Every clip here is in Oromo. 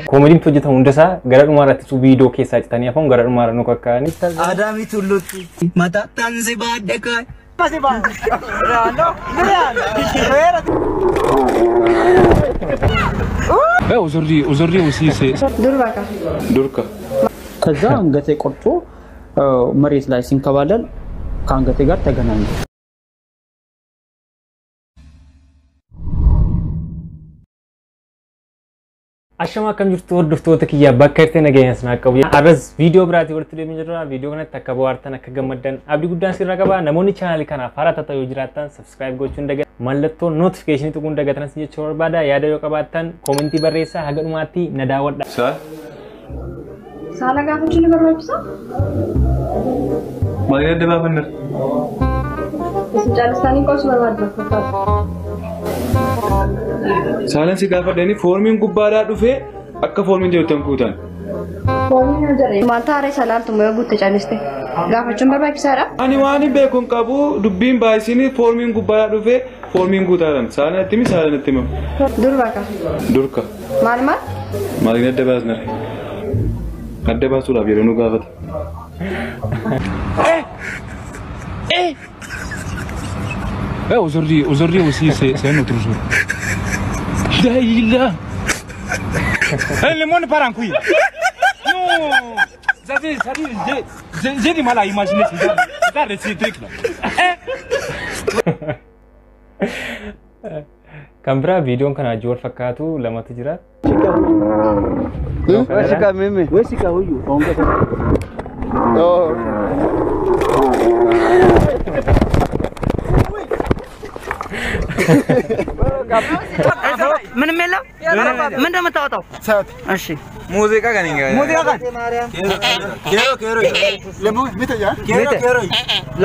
Koomediin hojjetamu hundasaa gara dhumaa irratti viidiyoo keessaa citanii hafuun gara dhumaa irra nu kakkaa'anii. Adaami Tulluutti. Matattaan si baadhe kaay. Aujourd'hui aussi c'est ዱርካ ከዛ አንገቴ ቆርጦ መሬት ላይ ሲንከባለል ከአንገቴ ጋር ተገናኘ። Ashama akkam jirtu hordoftoota kiyya bakka irratti nageenya sinaa qabu. Har'as viidiyoo biraatii walitti deemee jirra. Viidiyoo kanatti akka bohaartan akka gammaddan abdii guddaan sirra qaba. Namoonni chaanaalii kanaaf haaraa taatan yoo jiraattan subscribe gochuun dagatan mallattoo notification tuquun dagatan sin jechuu barbaada. Yaada yoo qabaattan koomentii barreessaa haga dhumaatti na daawwadha. Saala gaafachuun ni barbaachisaa? Maaliin adda baafanna? Isin caalistanii qoosuu barbaaddu fakkaata. Saalaan si gaafadhanii foormiin gubbaadhaa dhufee akka foormiin jedhutti kuutan. Foormiin yoo jedhe maal taaree salaaltu yoo guutte caaliste gaafachuun barbaachisaadha? Ani waan hin beeku hin qabu dubbiin baay'isinii foormiin gubbaadhaa dhufee foormiin guutaadhaan saalaan itti himi saalaan itti himamu. Durba ka. Durka. Maal maal? Maaliin adda baasna? Adda baasuudhaaf yeroo nu gaafata. Aujourd'hui aussi, c'est un autre jour. Daïla. Le monde part en couille. Non. Ça dit, j'ai du mal à imaginer ce genre de ces trucs-là. Kan biraa viidiyoon kana wajjin wal fakkaatu lamatu jira. Weshika mimi. Weshika huyu ongeza. ምንም የለም። ምን እንደምታወጣው እሺ፣ ሙዚቃ ጋር ሙዚቃ ጋር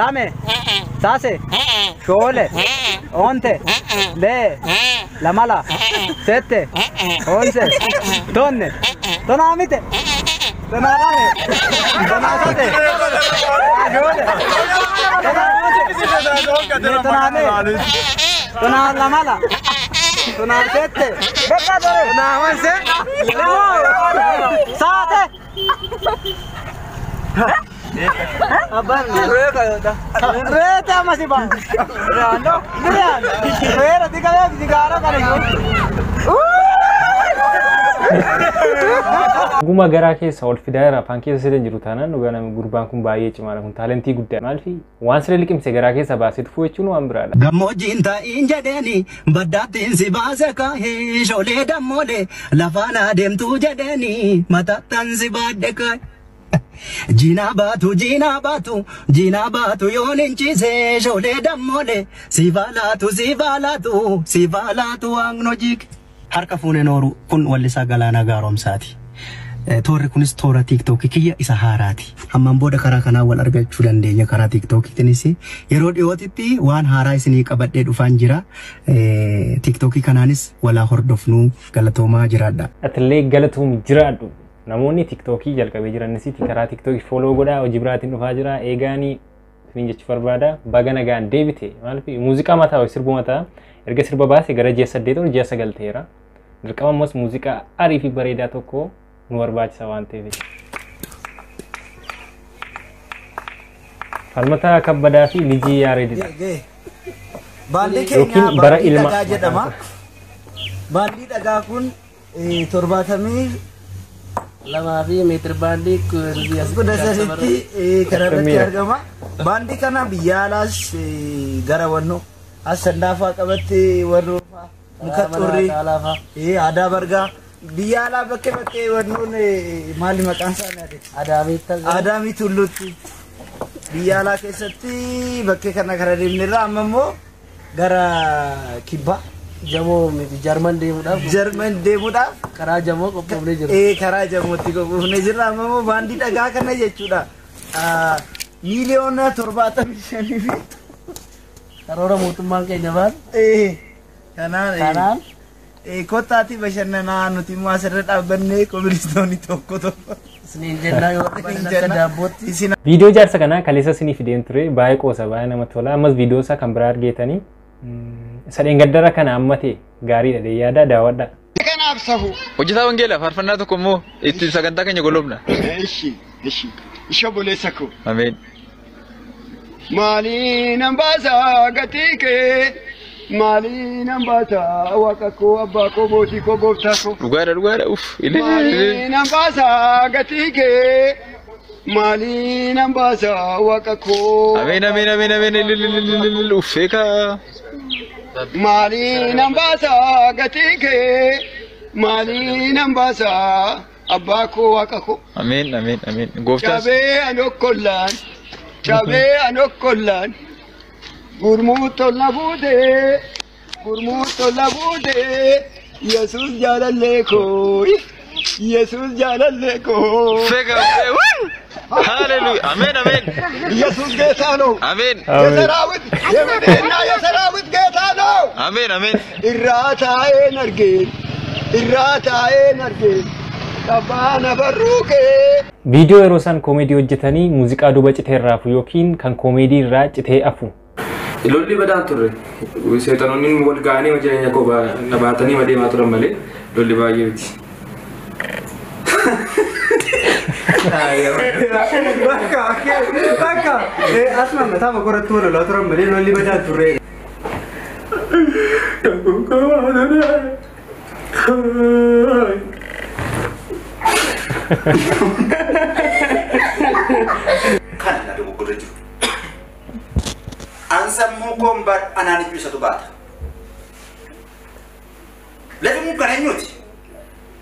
ላሜ ሳሴ ሾሌ ኦንቴ ሌ ለማላ ሴቴ ኦንሴ ቶኔ ቶናሚቴ ቶናላሜ ቶናሳቴ ሾሌ ቶናሜ ቶናላማላ ቶናሴቴ ቶናወንሴ ሳቴ Dhuguma garaa keessa ol fidaa jira afaan keessa sila jiru taanaan dhugaa namni gurbaan kun baay'ee cimaadha kun taalentii guddaa maaliif waan sila liqimse garaa keessa baasee tufuu jechuun waan biraadha. Gammoojjiin ta'iin jedheeni baddaattiin si baase kaahee shoolee dammoolee lafaan adeemtuu jedheeni matattaan si baadhe kaahee. Jiinaa baatu jiinaa baatu jiinaa baatu yoon hin ciise shoolee dammoolee siif laatu siif laatu siif laatu waaqno jiike. Harka fuuneen ooru kun wallisaa Galaanaa Gaaromsaati. Toorri kunis toora tiiktookii kiyya isa haaraati. Ammaan booda karaa kanaa wal argachuu dandeenya karaa tiiktookiitiinis yeroo dhiyootitti waan haaraa isinii qabadhee dhufaan jira. Tiiktookii kanaanis walaa hordofnuu galatoomaa jiraadha. Atillee galatoom jiraadhu. Namoonni tiiktookii jalqabee jiranis karaa tiiktookii fooloo godhaa hojii biraatiin dhufaa jira eegaanii isiniin jechuu barbaada baga nagaan deebite maaliif muuziqaa mataa sirbu mataa erga sirba baase gara ji'a 8 ol ji'a 9 ta'eera. Dirqama ammas muuziqaa arii fi bareedaa tokko nu barbaachisa waan ta'eef. Falmataa Kabbadaa fi Lijii Yaareedidha. Baandii keenya Yookiin bara baandii ilma. dhagaa jedhama. Baandii dhagaa kun 72 fi meetir baandii 13tti kanarratti argama. Baandii kana biyya alaas gara wannoo as sandaafaa qabatti warroo muka xurrii aadaa bargaa biyya alaa bakkee bakkee wannoon maali maqaan isaa Adaamii Tulluutti biyya alaa keessatti bakkee kana kara deemnerra amma immoo gara kibbaa Jamoo miti Jarman deemuudhaaf Jarman deemuudhaaf karaa jamoo qophoofnee jirra. Karaa jamootti qophoofnee jirra amma immoo baandii dhagaa kana jechuudha. Miiliyoona 75 fi karoora mootummaan keenya baase. Kanaan kottaatii bashannanaa nuti immoo asirra dhaabbannee kobilistoonii tokko tokko. Isiniin jennaa yoo barbaaddan akka daabbootti. Isin Viidiyoo jaarsa kanaa kaleessa isinii fideen ture baay'ee qoosa baay'ee namatti tola. Ammas viidiyoo isaa kan biraa argeetanii isa dheengaddara kana amma ta'e gaariidha dee yaada daawwadha. Kanaaf safu. Hojjetaa wangeelaa faarfannaa tokko immoo ittiin sagantaa keenya golobna. Ishi ishi ishi obboleessa koo. Ameen. Maaliin hambaasaa gatii kee maaliin hambaasaa waaqa koo abbaa koo mootii koo gooftaa koo. Dhugaadha dhugaadha uff. Maaliin hambaasaa gatii kee maaliin hambaasaa waaqa koo. Ameen ameen ameen ameen ilililililil uff eegaa. Maaliin hambaasaa gatii kee maaliin hambaasaa abbaa koo waaqa koo. Ameen ameen ameen gooftaas. Cabee anokkollaan cabee anokkollaan gurmuu tola fuutee gurmuu tola fuutee Yesuus jaalallee koo Yesuus jaalallee koo. Feega ሃሌሉያ አሜን አሜን ኢየሱስ ጌታ ነው። አሜን የሰራዊት የምድርና የሰራዊት ጌታ ነው። አሜን አሜን Irraa taa'een argeen irraa taa'een argeen qabbaana barruu kee. Viidiyoo yeroo isaan koomedii hojjetanii muuziqaa duuba citee irraa hafu yookiin kan koomedii irraa citee hafu. Lolli badaan turre seexanoonni wal ga'anii jireenya koo na baatanii deemaa turan malee lolli baay'ee miti. Bakka bakka asuma mataa qorattuu lolaa turan malee lolli badaan turre. Kan na dogoggorra jiru. An sammuu koon baadhu anaan iyyuu isatu baata. Lafi mun kan eenyuti?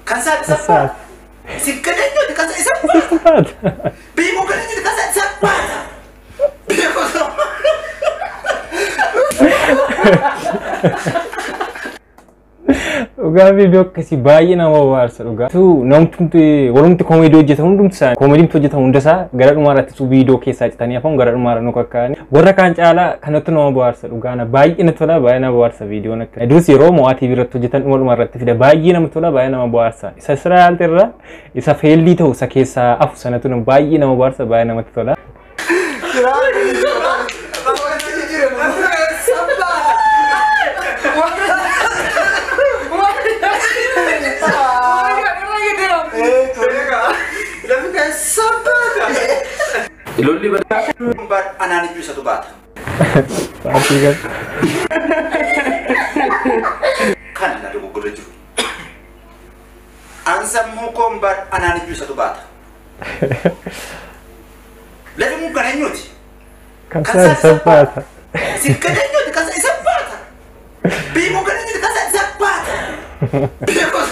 Kan isaa isa baata. Isin kan eenyuti? Kan isaa isa baata. Biyyi kun kan eenyuti? Kan isaa isa baata. Biyyi kun Dhugaa viidiyoo akkasii baay'ee nama bohaarsa dhugaa. Namtumti walumti koomedii hojjetan hundumti isaanii koomediin hojjetan hundasaa gara dhumaa irratti viidiyoo keessaa citanii hafan gara dhumaa irra nu kakkaa'anii warra kaan caalaa kanatti nama bohaarsa dhugaa na baay'ee na tola baay'ee nama bohaarsa viidiyoon akka. Durus yeroo mo'aa TV irratti hojjetan dhuma dhuma irratti fida baay'ee nama tola baay'ee nama bohaarsa. Isa siraalti irra isa feellii ta'u isa keessaa hafu sanatu baay'ee nama bohaarsa baay'ee namatti tola. Lolli badaan Baadhu anaan iyyuu isatu baata. Paartii kan. Kan na dogoggorra jiru. An sammuu koon baadhu anaan iyyuu isatu baata. Lafi mun kan eenyuti? Kan isaa isa baata. Isin kan eenyuti? Kan isaa isa baata. Biyyi kun kan eenyuti? Kan isaa isa baata. Biyyi kun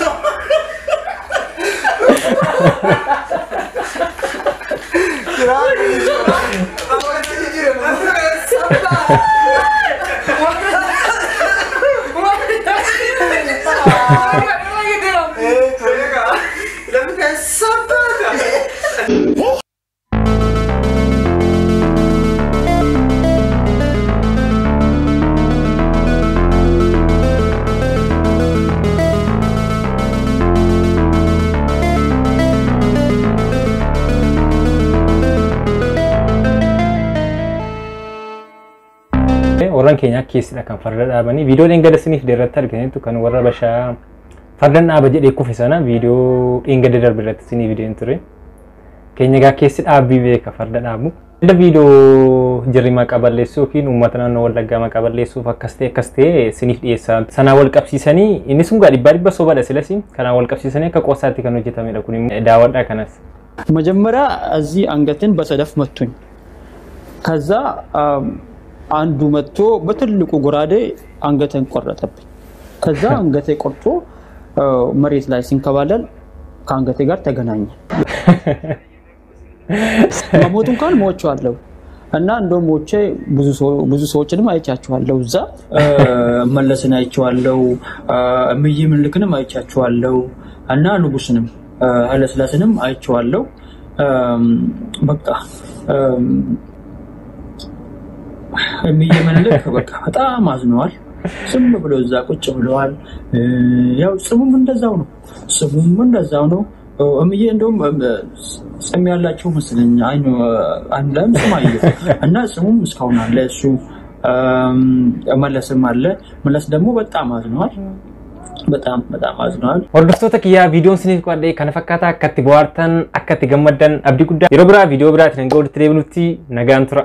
Warran keenya keessidha kan farda dhaabanii viidiyoo dheengadda isiniif irratti argitanitu kan warra bashaa fardan dhaaba jedhee kufe sana viidiyoo dheengadda darbe irratti isiniif fideen ture. Keenya egaa keessi dhaabbii beeka farda dhaabu. Viidiyoo jirri maqaa balleessuu yookiin uummata naannoo Wallaggaa maqaa balleessuuf akkas ta'e isiniif dhiyeessaa. Sanaa wal qabsiisanii inni sun gaa dhibbaa dhibba sobadha silas kanaa wal qabsiisanii akka qoosaatti kan hojjetamedha kun immoo daawwadhaa kanas. መጀመሪያ እዚህ አንገትን በሰደፍ መቱኝ። ከዛ አንዱ መጥቶ በትልቁ ጎራዴ አንገቴን ቆረጠብኝ። ከዛ አንገቴ ቆርጦ መሬት ላይ ሲንከባለል ከአንገቴ ጋር ተገናኘ። መሞት እንኳን ሞቼዋለሁ እና እንደውም ሞቼ ብዙ ሰዎችንም አይቻቸዋለሁ። እዛ መለስን አይቼዋለሁ፣ እምዬ ምኒልክንም አይቻቸዋለሁ እና ንጉስንም ኃይለሥላሴንም አይቼዋለሁ። በቃ እምዬ ምኒልክ በቃ በጣም አዝነዋል። ዝም ብሎ እዛ ቁጭ ብለዋል። ያው ጽሙም እንደዛው ነው፣ ስሙም እንደዛው ነው። እምዬ እንደውም ጽም ያላቸው መሰለኝ አይኑ አንድ ላይም ጽም አየሁ እና ጽሙም እስካሁን አለ። እሱ መለስም አለ። መለስ ደግሞ በጣም አዝነዋል። በጣም በጣም አዝነዋል። Hordoftoota kiyyaa, viidiyoon isiniif qo'adhe kana fakkaata. Akka itti bohaartan, akka itti gammaddan abdii guddaa. Yeroo biraa viidiyoo biraatiin hanga walitti deebinutti nagaan tura.